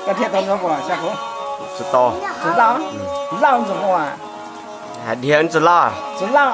Koj dhia tau ntxoov puas xya kuv? Tsis tau. Tsis loj, loj ntxoov puas? Hais dhia tsis loj. Tsis loj.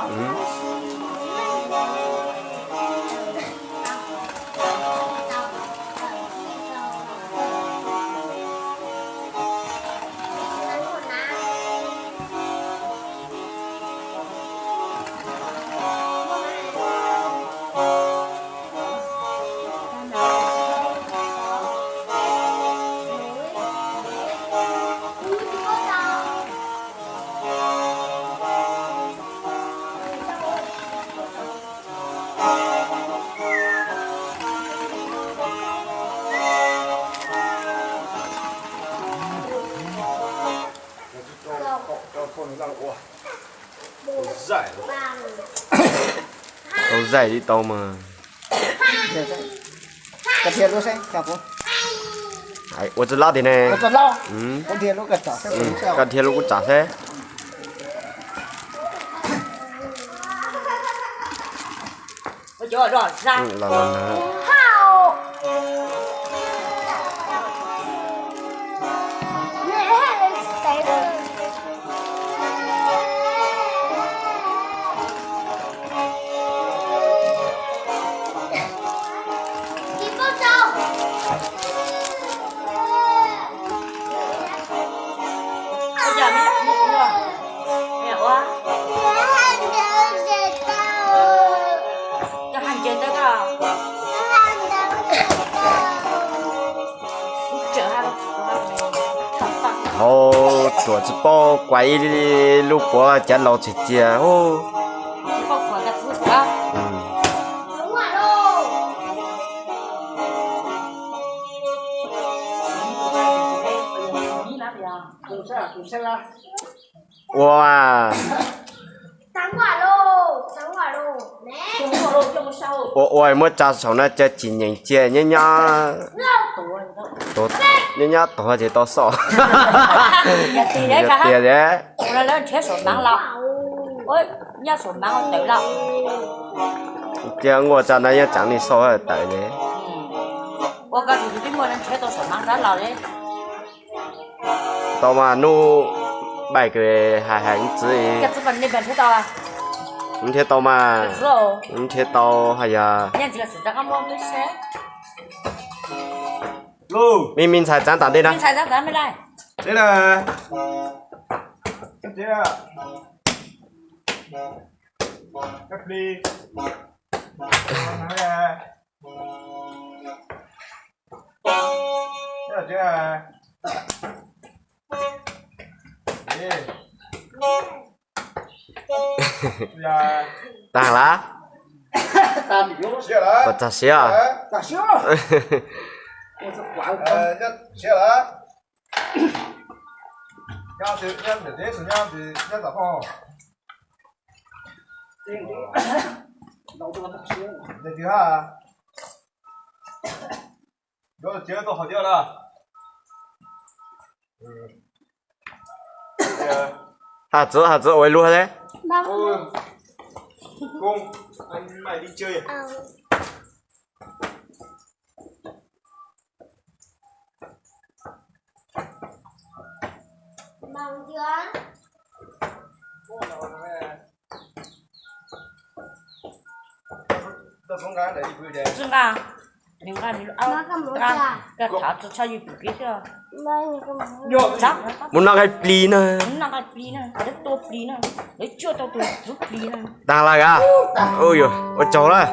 Tau zaij li tau mas. Koj dhia lub saib, ua tsis loj tiag ne. Koj dhia lub kuv tsam saib. Hauv ruam tsis paub kuas ib lub puav cov laus tsis cia. Ua, ua ua muab tsa saum no cia tsis nyeem cia nyob nyob, nyob nyob tuag ces tau xauj. Tiag tiag. Cia nkuaj tsa no yeej tseem li xauj tawm li. Tau mas nub npaim kws hais hais txwv. Nrhiav tau mas, nrhiav tau hais yog. Me me ntxhais txav tam ntej na. Taag lawm. Puas txog siav? Has txwv, has txwv ua ib lub le. Tsi nqa, nqa, koj thov tsi tshaj ywg pim pib xwb. Mus noj nqaij plis na. Mus noj nqaij plis na, lawv tua plis na, lawv cuaj tau tus txwv plis na. Taag lawm a. Ua tsaug lawm.